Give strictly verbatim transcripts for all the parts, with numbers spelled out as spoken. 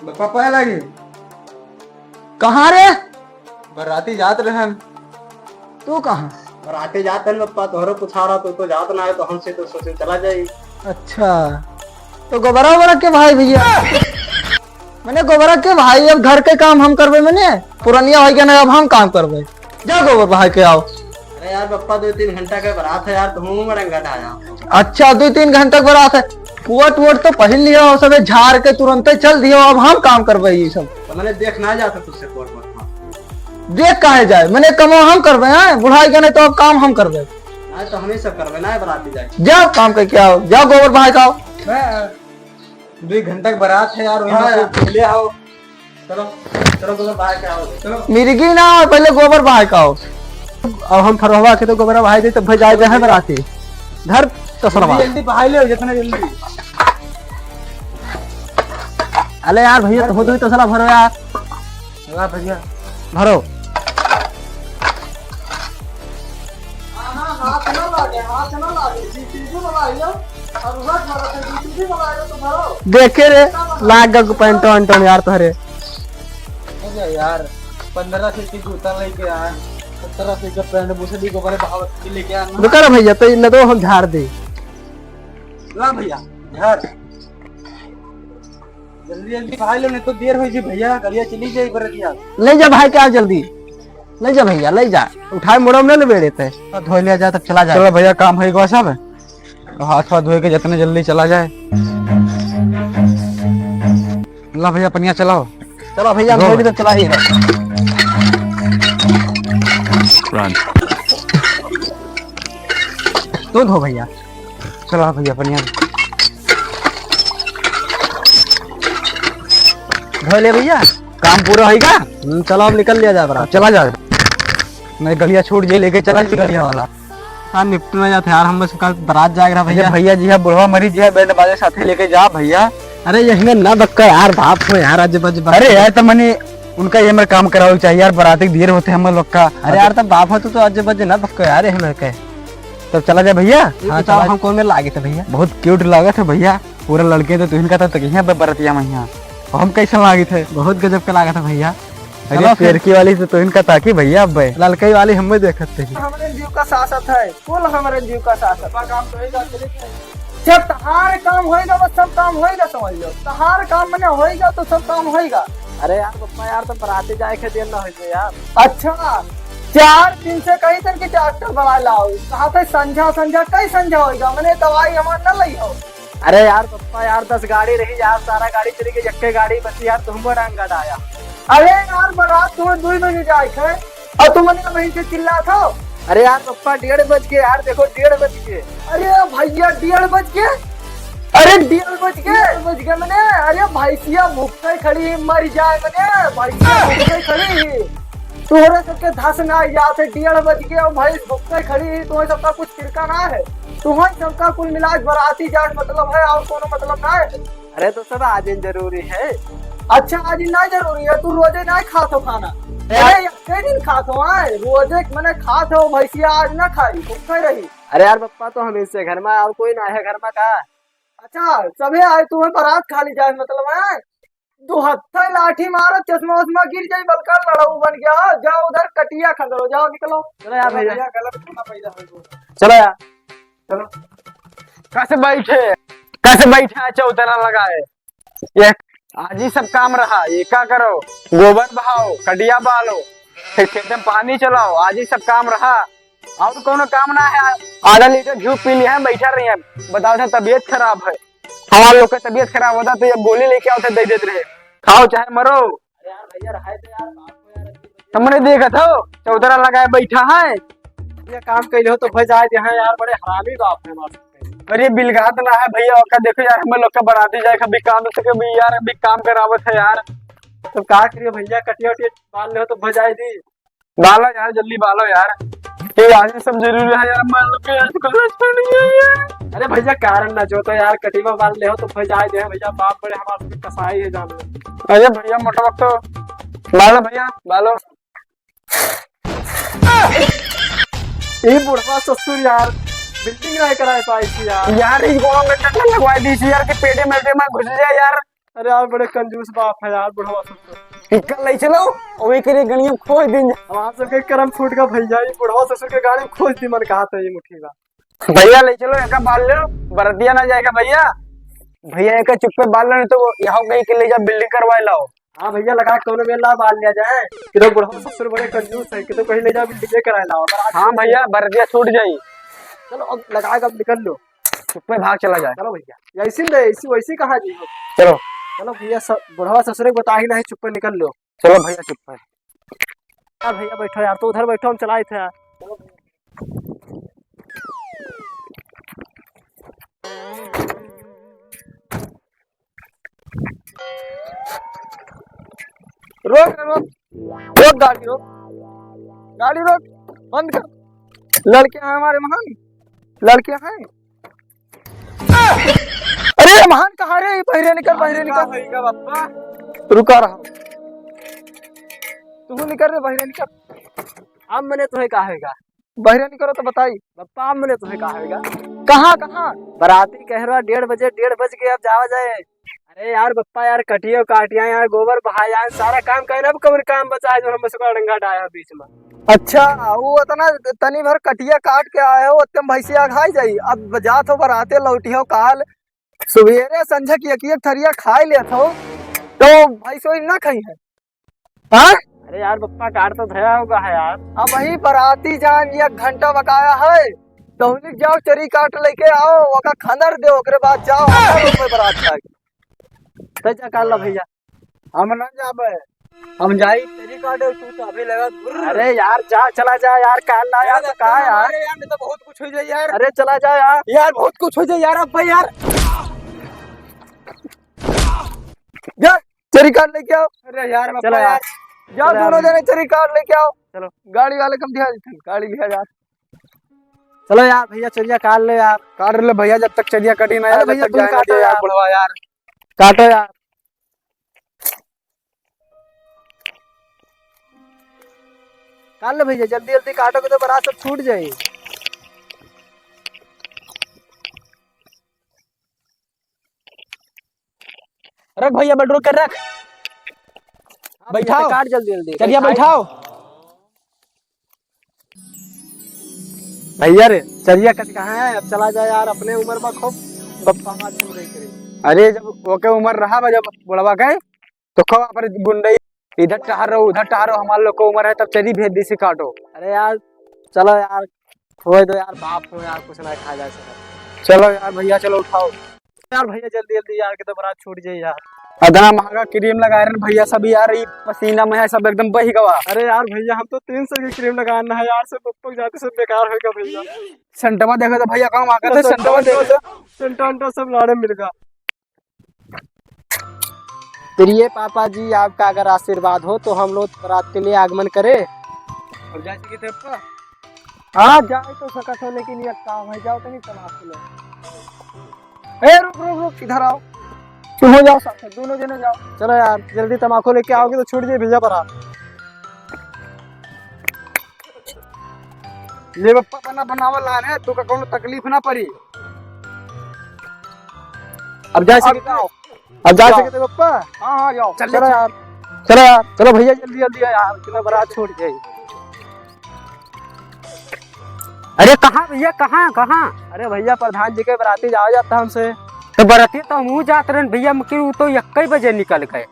बप्पा, पाए लागी। कहाँ रे? बराती जात रहन। तू कहाँ? बराती जात रहन बप्पा, तोहरो पुछा रहा, तू तो जात ना है, तो हमसे तो सोचे चला जाई। अच्छा, तो गोबरा वोबरा के भाई भैया, मने गोबरा के भाई, अब घर के काम हम करबे, मने पुरनिया होइ गया ना, अब हम काम करबे। जा गोबर बहाय के आओ। अरे यार बप्पा, दो तीन घंटा के बरात है यार, तुम मड़ंगा ढाया। अच्छा, दो तीन घंटा के बरात है, कोट वोट तो पहिन लियो हो, सबे झाड़ के तुरंते चल दियो, अब हम काम करबे ये सब। तो मने देख ना जाता तुझसे कोट वोट, हाँ। देख काहे जाए, मने कमो हम करबे, हैं? बुढ़ाई के नहीं तो अब काम हम करबे। नहीं तो हम ही सब करबे ना, बराती जाए। जाओ काम करके आओ, जाओ गोबर बहाय के आओ। मैं दुई घंटा के बरात है यार, वहीं हाँ से यार। ले आओ। चलो, चलो, चलो, बाहर के आओ, चलो। मिर्गी ना हो, पहले गोबर बहाय के आओ। अब हम फरहवा के तो गोबर बहाय दे, तब भाई जाए, जाए बराती। धर तसलवा। जल्दी, जल्दी बहाय ले, जितना जल्दी। अरे यार भैया, तो हो तो तसला भरो यार। वाह भैया। भरो। हाँ, हाँ, हाथ ना लागे, हाथ ना लागे। जीसीबी वाला आइलो, और उधर भरो, तो जीसीबी वाला आइलो तो भरो। देखे रे, लाग गल पैंटो वैंटो यार तोहरे। अरे यार, पन्द्रह सौ के जूता लेके आए, सत्रह सौ के पैंट, मुझे भी गोबर बहावत के लेके आना। रुका ना भैया, तो न तो हम झाड़ दे। ला भैया, झाड़। जल्दी जल्दी भाई लो, नहीं तो देर हो जी भैया, गड़िया चली जाई बरतिया। ले जा भाई, क्या जल्दी, ले जा भैया, ले जा, उठाए मोड़म ले ले बेड़े ते। तो धो लिया जाए, तब चला जाए। चलो भैया, काम है गो सब, तो हाथ वाथ धोए के जितने जल्दी चला जाए। ला भैया, पनिया चलाओ। चलो भैया, धो। धो भी तो चला ही रहे। तू धो भैया। चला भैया, बढ़िया। धो ले भैया। काम पूरा होइगा? हम्म, चलो अब निकल लिया जाए बरात। चला जाए। नहीं, गलिया छूट जाए, लेके चला जाए गलिया वाला। हाँ, निपटना जाते यार, हम बस कल बरात जाए रहा अरे भैया। भैया जी है, बुढ़वा मरी जी है, बैंड बाजे साथे लेके जा भैया। अरे यही में ना बक्का यार, बाप हो यार, अजय बज अरे यार, तो मने उनका ये मेरे काम करावे चाहिए यार, बराती के देर होते हम लोग का। अरे यार, तो बाप हो तो, तो अजय बज ना बक्का यार, यही में के। तब चला जाए भैया। ये हाँ, बताओ, चला। हम कौन में लागे थे भैया? बहुत क्यूट लागत है भैया, पूरा लड़के तो तुहिन का था, तो कहीं पे बरतिया में यहाँ। और हम कैसे लागे थे? बहुत गजब का लागत है भैया। अरे चलो फिर। पेरकी वाली तो तुहिन का था कि भैया अब बे। ललकई वाली हमें देखत थे। हमरे जीव का सासत है, कुल हमरे जीव का सासत। काम तो ही जाते रे। जब तहार काम होएगा, बस सब काम होएगा, समझ लो। तहार काम मने होएगा तो सब काम होएगा। अरे यार पप्पा यार, तो बराती जाए के देर ना होइगे यार। अच्छा, चार दिन से कहीं तक कि डॉक्टर बुला लाओ, कहा थे संझा संझा, कई संझा होइगा, मने दवाई हमार न लई हो। अरे यार पप्पा यार, दस गाड़ी रही यार, सारा गाड़ी चली गई, यक्के गाड़ी बची यार, तुम बड़ा अंगड़ आया। अरे यार, बरात तुम्हें दुई बजे जाए थे, और तुम मने वहीं से चिल्ला था। अरे यार पप्पा, डेढ़ बज गए यार, देखो डेढ़ बज गए। अरे भैया, डेढ़ बज गए? अरे डेढ़ बज गए, डेढ़ बज गए मने। अरे भैंसिया भूखे खड़ी, मर जाए मने, भैंसिया भूखे खड़ी। तोहरे सबके धस ना याद है, डेढ़ बज गए और भैंस भूखे खड़ी, तुम्हें सबका कुछ फिरका ना है। तुम्हें सबका कुल मिला के बराती जाए मतलब है, और कोनो मतलब ना है। अरे तो सब आज दिन जरूरी है। अच्छा, आज दिन ना जरूरी है, तू रोजे ना खात हो खाना। अरे अरे, एक दिन खात हो, आए, रोजे मने खात हो, भैंसिया आज ना खाई, भूखे रही। अरे यार पप्पा, तो हम इससे घर में और कोई ना है घर में का? अच्छा, सभे आए, तुम्हें बारात खाली जाए मतलब है? दो हत्थे लाठी मारो, चश्मा उश्मा गिर जाई, बलका लड़ऊ बन गया। जाओ उधर कटिया खदेड़ो, जाओ निकलो। चलो यार भैया। भैया, गलत फहमी पैदा हो गई। चलो यार। चलो। कस बैठे, कस बैठे चौतरा लगाए। ये आज ही सब काम रहा, ये का करो? गोबर बहाओ, कटिया बालो, फिर खेते में पानी चलाओ, आज ही सब काम रहा। और कोनो काम ना है? आधा लीटर घी पी लिया है, बैठा रही है। बताओ थे तबीयत खराब है, हमारे लोग का तबीयत खराब होता तो ये गोली लेके आओ थे, दे देते रहे, खाओ चाहे मरो। अरे यार भैया, रहाई दे यार, बाप को यार। तुमने देखा था चौधरा लगाए बैठा है। ये काम कैले हो तो भाई जाए दे, हाँ यार, बड़े हरामी बाप है हमारे। अरे बिलगात ना है भैया, ओका देखो यार, हम लोग का बराती जाए, कभी काम से कभी यार, अभी काम करावत है यार। तो का करिए भैया, कटिया उटिया बांध ले हो तो भाई जाए दी। बालो यार, जल्दी बालो यार। ये आज सब जरूरी है यार, मान लो कि आज कॉलेज छोड़ गया यार। अरे भैया, कारण ना जो तो यार, कटिया बांध ले हो तो भाई जाए दे भैया, बाप बड़े हमारे से कसाई है जान लो। अरे भैया, मोटा वक्त तो बालो भैया, बालो। ये बुढ़वा ससुर यार, बिल्डिंग नहीं कराए पाई थी यार। यार, इस गोवा में डंडा लगवा दी थी यार, कि पेटे में, पेटे में घुस जाए यार। अरे यार, बड़े कंजूस बाप है यार, बुढ़वा ससुर। इनका ले चलो, और एक रे गणिया खोज दिन। हमार सबके करम फूट गा भैया, ये बुढ़वा ससुर के गाड़ी में खोज दी मन कहा था ये मुखी बा। भैया ले चलो, एका बाल लो, बरतिया ना जाएगा भैया। भैया एका चुप्पे बाल लो, नहीं तो वो यहाँ कहीं के ले जा, welding करवाए लाओ। हाँ भैया, लगा के कौनो मेल ना बाल लिया जाए। कि लोग बुढ़वा ससुर बड़े कंजूस है, कि तो कहीं ले जा, welding कराए लाओ। अगर आज हाँ भैया, बरतिया छूट जाई। चलो अब लगा के अब निकल लो। चुप्पे भाग चला जाए। चलो भैया, ऐसी नहीं, ऐसी वैसी कहाँ जी हो? चलो। चलो भैया, सब बुढ़वा ससुर के बता ही नहीं, चुप्पे निकल लो। चलो भैया, चुप्पे। हाँ भैया, बैठो यार, तो उधर बैठो, हम चलाए थे यार। रोक, रोक, रोक गाड़ी, रोक, गाड़ी रोक, बंद कर। लड़के हैं हमारे महान, लड़के हैं। अरे महान कहाँ रे? बहिरे निकल, बहिरे निकल। का होइगा बप्पा? रुका रहा, तू निकल रे, बहिरे निकल। अब मने तुम्हें का होइगा? बहिरे निकलो तो बताई। बप्पा, अब मने तुम्हें का होइगा? कहाँ, कहाँ? बराती कह रहा डेढ़ बजे, डेढ़ बज के अब जावा जाए। अरे यार बप्पा यार, कटियो काटिया यार, गोबर बहाया यार, सारा काम करे, अब कौन काम बचा है जो हम बस को अड़ंगा डाया है बीच में? अच्छा, वो इतना तनी भर कटिया काट के आए हो, उतने भैंसिया खाई जाई। अब जात हो बराते लौटी हो काल, सुबेरे संझा की एक एक थरिया खाई लेत हो, तो भैंस वही ना खाई है। हाँ? अरे यार बप्पा, काट तो धया होगा है यार। अब वही बराती जान एक घंटा बकाया है, दौलिक जाओ, चरी काट लेके आओ, ओका खनर दे, ओकरे बाद जाओ, हमारे ऊपर बरात जाए। तो जा काट ला भैया। हम ना जाबे। हम जाई। तेरी काटे तू तो अभी लगा घुर्र। अरे यार जा, चला जा यार, काल ना यार, तो का यार? अरे यार, नहीं तो बहुत कुछ हो जाए यार। अरे चला जा यार। यार बहुत कुछ हो जाए यार, अब भाई यार। जा, चरी काट लेके आओ। अरे यार, चलो बापा यार। यार। जाओ चलो दोनों यार। जने चरी काट लेके आओ। चलो। गाड़ी वाले कम दिया देते हैं, गाड़ी लिया जा। चलो यार भैया, चरिया काट ले यार। काट ले भैया, जब तक चरिया कटी ना अरे यार, जब भैया, तक तुम जाए ना काटो दिया यार यार। बुढ़वा यार। काटो यार। काट ले भैया, जल्दी जल्दी काटो, कि तो बरात सब छूट जाई। रख भैया, बटोर कर रख। हाँ भैया, बैठाओ। काट जल्दी जल्दी। चलिए, बैठाओ। बैठाओ। भैया रे, चरिया कट कहाँ है? अब चला जाए यार, अपने उम्र में खूब बप्पा मार छू रही करे। अरे, जब ओके उम्र रहा बा, जब बुढ़वा के, तो खूब अपन गुंडई, इधर टहरो, उधर टहरो, हमार लोग को उम्र है, तब चरी भेज दी से काटो। अरे यार, चलो यार, होए दो यार, बाप हो यार, कुछ ना कहा जा सके। चलो यार भैया, चलो उठाओ। यार भैया, जल्दी जल्दी यार, कि तो बरात छूट जाए यार। इतना महंगा क्रीम लगाए रहे भैया सब यार, ई पसीना में है सब एकदम बही गवा। अरे यार भैया, हम तो तीन सौ की क्रीम लगाना है यार, सब ऊपर जाते सब बेकार होगा भैया। सेंटवा देखो तो भैया, काम आकर तो सेंटवा सेंटवा देखो। सेंटा उंटा सब लाड़े मिल गया। प्रिय पापा जी, आपका अगर आशीर्वाद हो तो हम लोग बरात के लिए आगमन करें। अब जा सके थे पप्पा? हाँ, जाए तो सकत हो, लेकिन ये काम है, जाओ तनी तमाशा लो। ए, रुक, रुक, रुक, इधर आओ। तुम हो जाओ साथ में, दोनों जने जाओ। चलो यार, जल्दी तमाकू लेके आओगे तो छूट जाए भैया पर हाथ। ले बप्पा, बना बनावल लाने, तू का कोनो तकलीफ ना पड़ी। अब जा अब सके जाओ। अब जा जाओ। सके थे बप्पा? हाँ, हाँ, जाओ। चल, चलो चल। यार, चलो यार, चलो भैया, जल्दी, जल्दी आ यार, कितना बरात छूट जाए। अरे कहाँ भैया, कहाँ, कहाँ? अरे भैया, प्रधान जी के बराती जावा जाता हमसे। तो बराती तो हमहू जात रहन भैया, मगर उ तो इक्कई बजे निकल गए।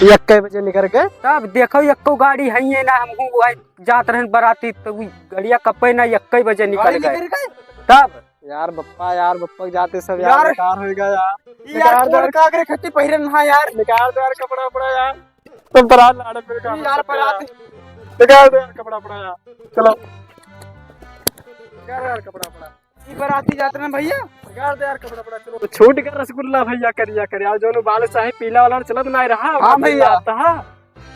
इक्कई बजे निकल गए? तब देखो, इक्को गाड़ी है ये ना, हमहू वही जात रहन बराती, तो उ गड़िया कपे ना, इक्कई बजे निकल गाड़ी गए। निकल गए? तब यार बप्पा, यार बप्पा के जाते सब यार यार, बेकार होएगा यार। यार, बेकार कौन यार। काकरे खट्टी पहिरन हा यार? निकाल दो यार कपड़ा उपड़ा यार। तो बरात लाड़े पे का यार, बरात। निकाल दो यार कपड़ा उपड़ा यार। चलो। निकाल यार कपड़ा उपड़ा। ई बराती जात रहन भैया। निकाल दो यार कपड़ा उपड़ा, चलो। तो छूट गया रसगुल्ला भैया, करिया करिया। और जोन बालूशाही पीला वाला चलत ना रहा, हाँ वो भैया। आता है।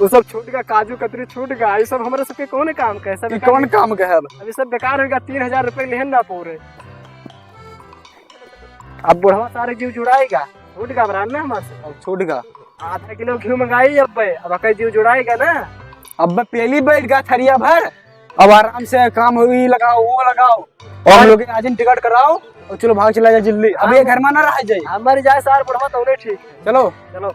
वो सब छूट गया, काजू कतरी छूट गया, ये सब हमारे सबके कौन काम के है? सब ई बेकार कौन है। काम के है अब? अब ये सब बेकार होगा, तीन हजार रुपये लेहन ना पूरे। अब बुढ़वा सारे जीव जुड़ाएगा, छूट गया बरान ना हमारे से। अब छूट गया। आधा किलो घी मंगाई अब, अब कई जीव जुड़ाएगा ना। अब पेली बैठ गया थरिया भर, अब आराम से काम हुई लगाओ, वो लगाओ, और हम लोग आज टिकट कराओ। और चलो भाग चला जाए जल्दी, अब ये घर में ना रहा जाए। हमारी जाए सार बुढ़वा तो नहीं ठीक। चलो। चलो।